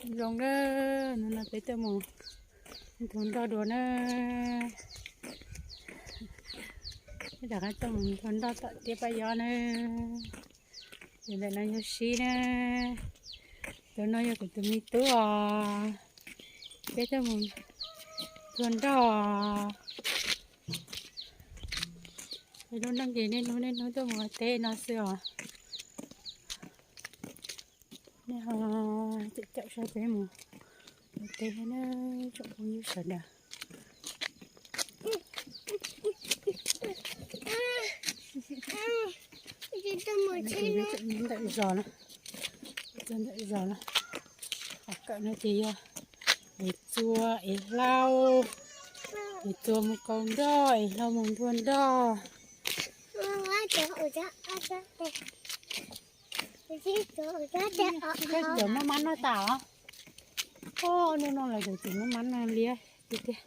Zoo na, hnub no peb tuaj mus nthua nroj dua na. Peb rov qab tuaj mus nthua nroj tom tiaj Paj Yob na. Tus ntawm no yog Sib na. Tus no yog kuv tus me tub os. Peb tuaj mus nthua nroj. Lub neej ces niaj hnub niaj hnub tuaj mus ua teb no xwb os. Nej ho caum caum saib peb mus ua teb na, tsoom phooj ywg sawv daws. Ntawm zos na, tuaj ntawm zos na. Qhov kawm no ces yog ev txua ev hlau, ev txua mus kaus nroj, ev hlau mus nthua nroj. Koj cov maj mab noj tas os. Oj, hnub no lawv cov txiv maj mab no liab tiag tiag.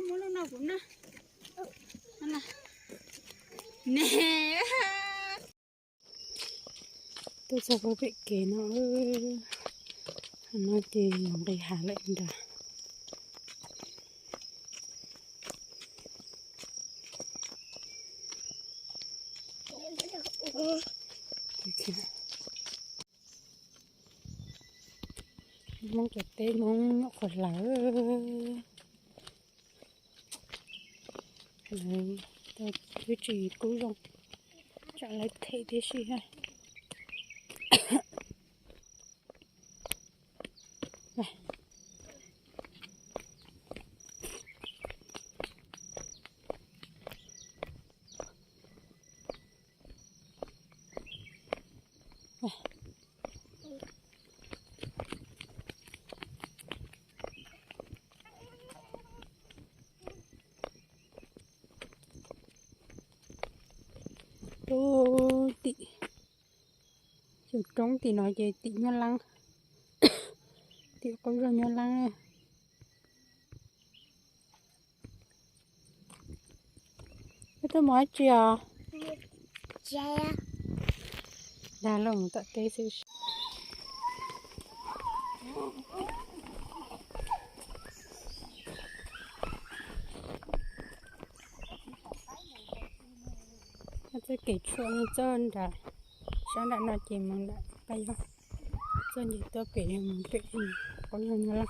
Muab lub no kuv na. Tuaj txog pem kev no, no ces nqis hav lawm nrad. Hmoob cov teb Hmoob nyuam qhuav hlawv, hlawv twb tsis kub zoo, tsam lawv them tib si. Tus tim, tus roob tim no ces tim Nyab Laj, tim qub zog Nyab Laj. Koj tuaj mus dab tsi os? Dag los mus tom teb xwb. Txoj kev tshuam no txoj nram sab nram no ces mus nram Paj Yob, txoj ntsis tuaj pem no mus pem qub zog Nyab Laj.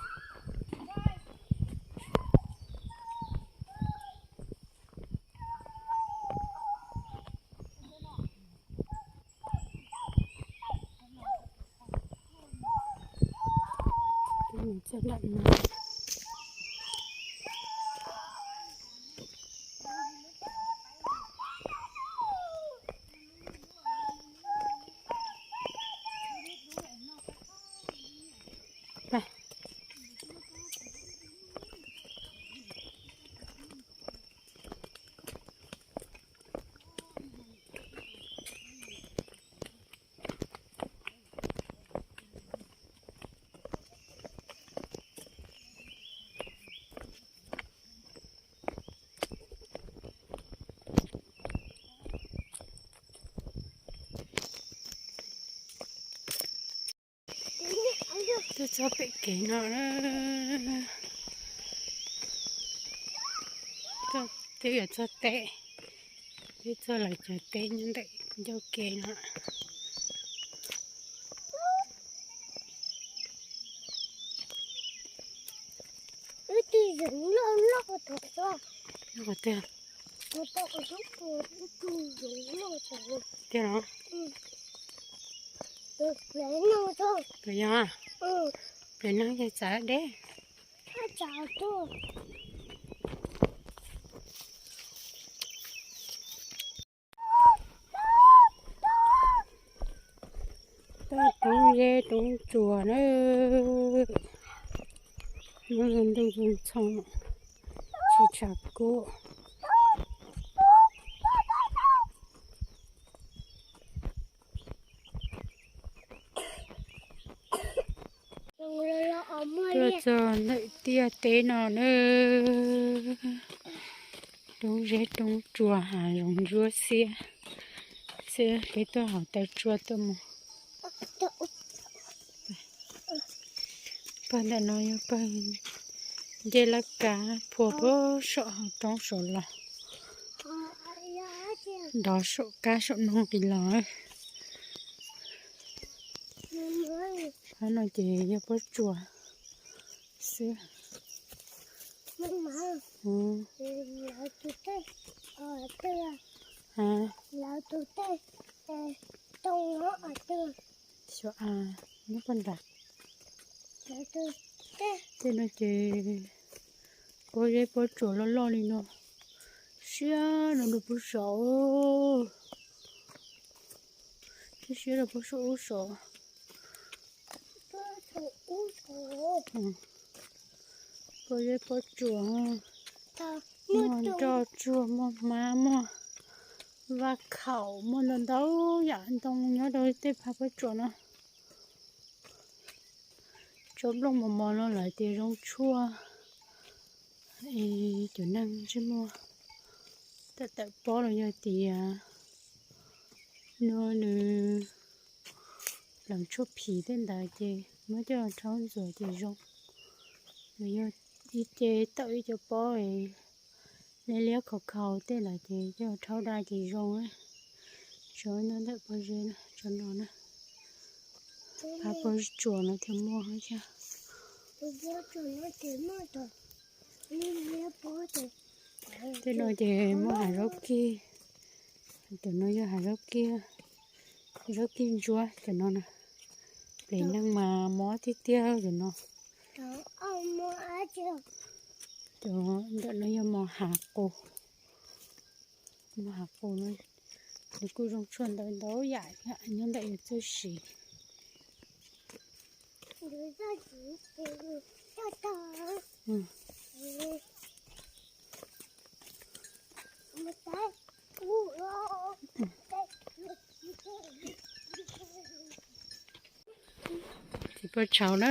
Tuaj txog pem kev no, twb yuav txog teb, twb txog lawv cov teb nyob ntawm ncauj kev no. Ib tug zoov loj loj tod. Loj qhov twg? Tiag los? Tus yog, pem no ces txav deb. Tau roob zeb roob tsuas na, muaj ntuj txoos tsis tshav kub. Tuaj Txog ntawm tiaj teb no na, roob zeb roob tsuas hav zoov ntsuab xiab xwb, peb tuaj haus taw tsua tuaj mus. Pawg ntawm no yog pawg ncej laj kab phua puag saum hauv roob saud los, nrov saum kab saum noog qis los. Qab no ces yog pob tsuas xwb. Xyov a, nyob poj nram. Tej no ces pob zeb pob tsuas loj loj li no, siab no rau puag saud, siab rau puag saum ub saud. Pob zeb pob tsuas, muaj nroj tsuag, muaj hmab, muaj vaj khaum, muaj ntau ntau yam ntoo nyob rau tej phab pob tsuas no. Tsob nplooj mos mos no lawv tias zoo tshuaj, es cov neeg ntsej muag tawm tawm pob los yog tias no nws lawv tshuaj phim tej ntawd ces muab coj rhaub ntxuav ces zoo. Los yog ib ce tawm ib co pob liab liab khau khau tej lawm ces coj rhaub da ces zoo. Tsob no ntawm pob zeb, tsob no na, phab pob tsuas no thiaj muaj thiab. Tej no ces muaj hav zaub kib, cov no yog hav zaub kib, zaub kib ntsuab cov no na. Pem neeg mas mob tiag tiag cov no. Cov ntawm no yog mos hav qus, mos hav qus no nws kuj zoo tshuaj ntau ntau yam nyob ntawm yus txoj siv. Txiv pos tshauv na,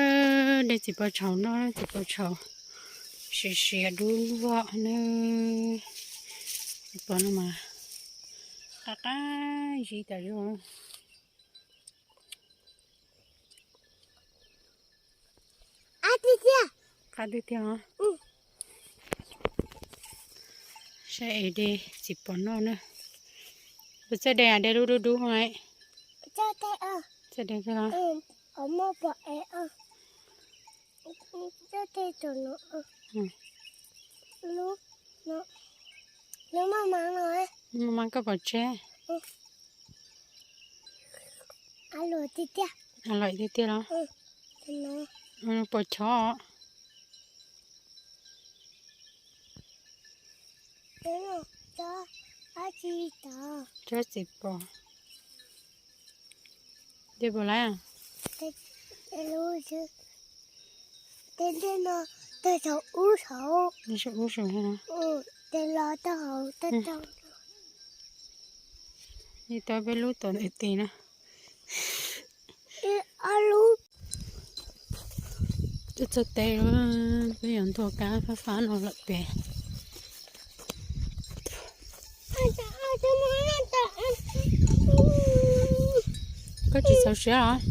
de txiv pos tshauv no, txiv pos tshauv siav siav dub vog na. Txiv pos no mas qab qab zib tas zog. Qab tiag tiag os. Saib es de txiv pos noj na. Puas txawj de, de lub dub dub hos? Txawj de los? Lub maj mam koj pom tseg. A lawm tiag tiag los? Puas chov? Tsob txiv pos. De puas lawm? Tej no tag saum ub saud. Tag saum ub saud no. Tej los tag hauv tag tag. Ib tau peb lub tom ntawm tes na. Ob lub. Twb txog teb lawm, peb yuav nthua kab fab fab no lawm pem. Koj tsis txaus siab los?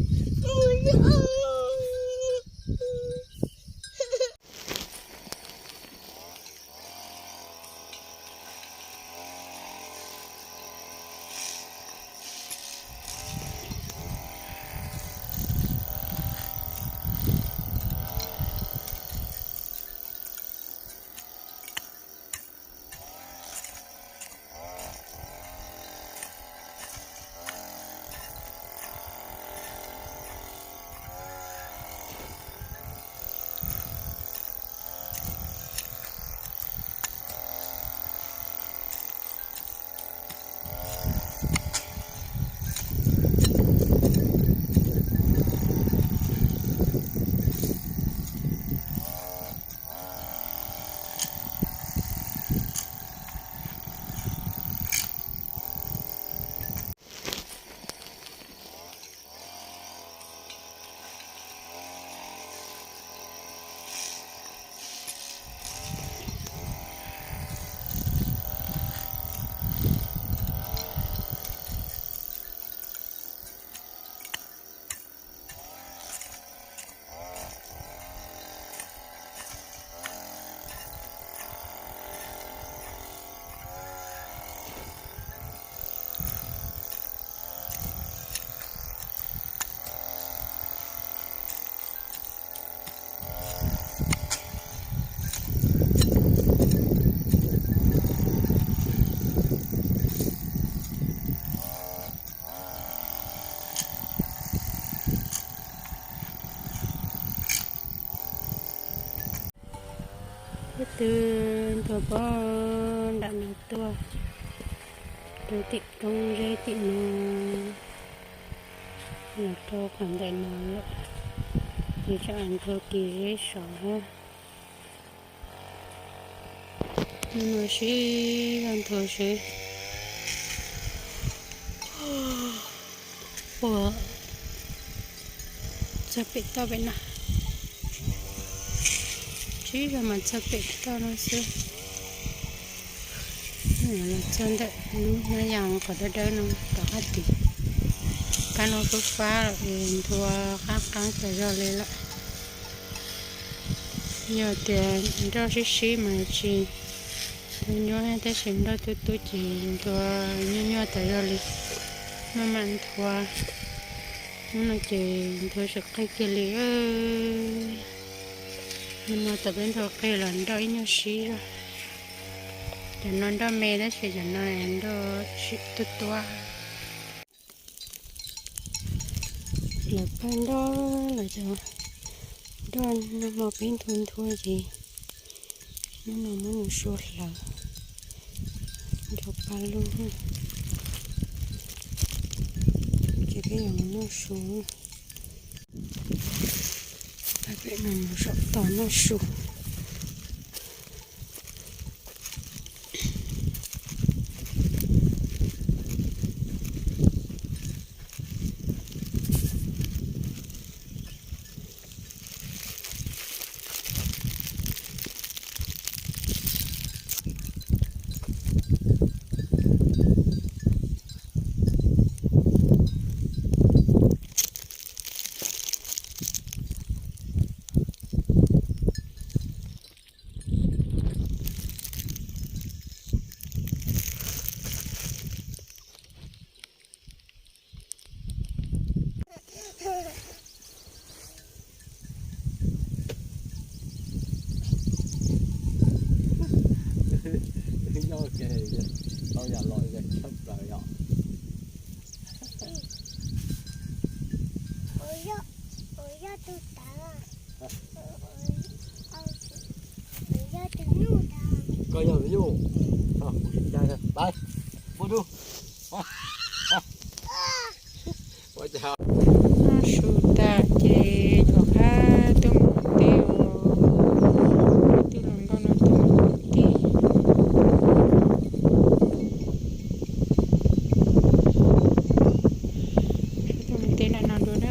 Twb tuag pem nram no tuaj, rau tim roob zeb tim no, los rau qhov ntawm no lawm, ces tsam nthuav kis zeb sov thiab. Hnub no sib zog nthuav seb puas txog pem toj pem no. Sib zog mas txog pem toj no xwb. Los txog ntawm lub hnab yas qhov dawb dawb no tom qab tid. Qab no fab fab lawm es nthuav qab qab tas zog li lawm. Yog tias nroj sib sib mas tsis nthuav nyuaj, tab sis nroj tub tub ces nthuav nyuaj nyuaj tas zog li. Maj mam nthuav, hnub no ces nthuav tsis qig kiag li. Hnub no tom peb nthuav qig los nroj ib nyuag sib zog. Cov no nroj me tab sis cov no nroj sib tuaj tuaj. Lawv pab nroj, lawv cov nroj nag hmo peb nthuav nthuav ces hnub no muab nws sua hlawv, nrog pab lug, ces peb yuav mus noj su. Peb no mus saum toj noj su. Nyob ke, tau yam los ze tshaj plaws yom. Koj yog Vinh Nyuj. Pais, ua dub. Noj su tas ces rov qab tuaj mus teb os. Twb los nkauj no tuaj mus teb. Tuaj mus teb nram no dua na.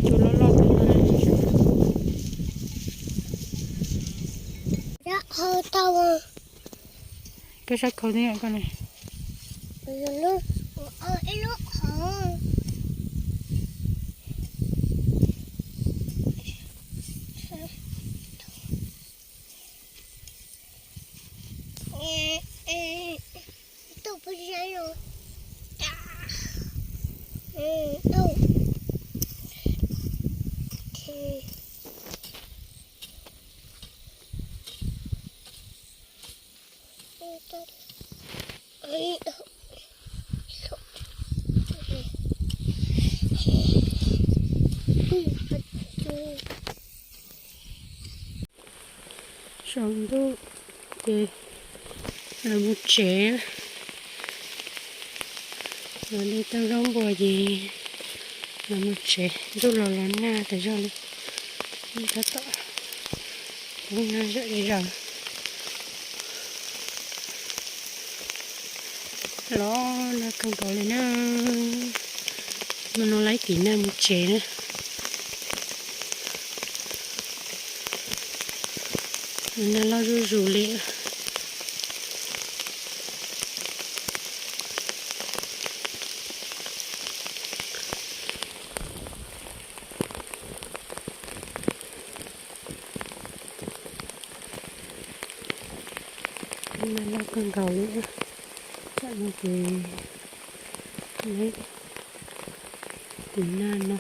Tus loj loj tus no. Koj sab khau thiab koj ne. Saum ntuj ces los mus tsev, los de tau zaub npua ces los mus tsev. Ntuj los los nag tas zog li, tab tom poob nag zom zaws. Los nag kawg nkaus li na. Mus no laib tiv nag mus tsev na. Nag loj zuj zus li. Nag loj kawg nkaus li. Tam no ces laib tiv nag no.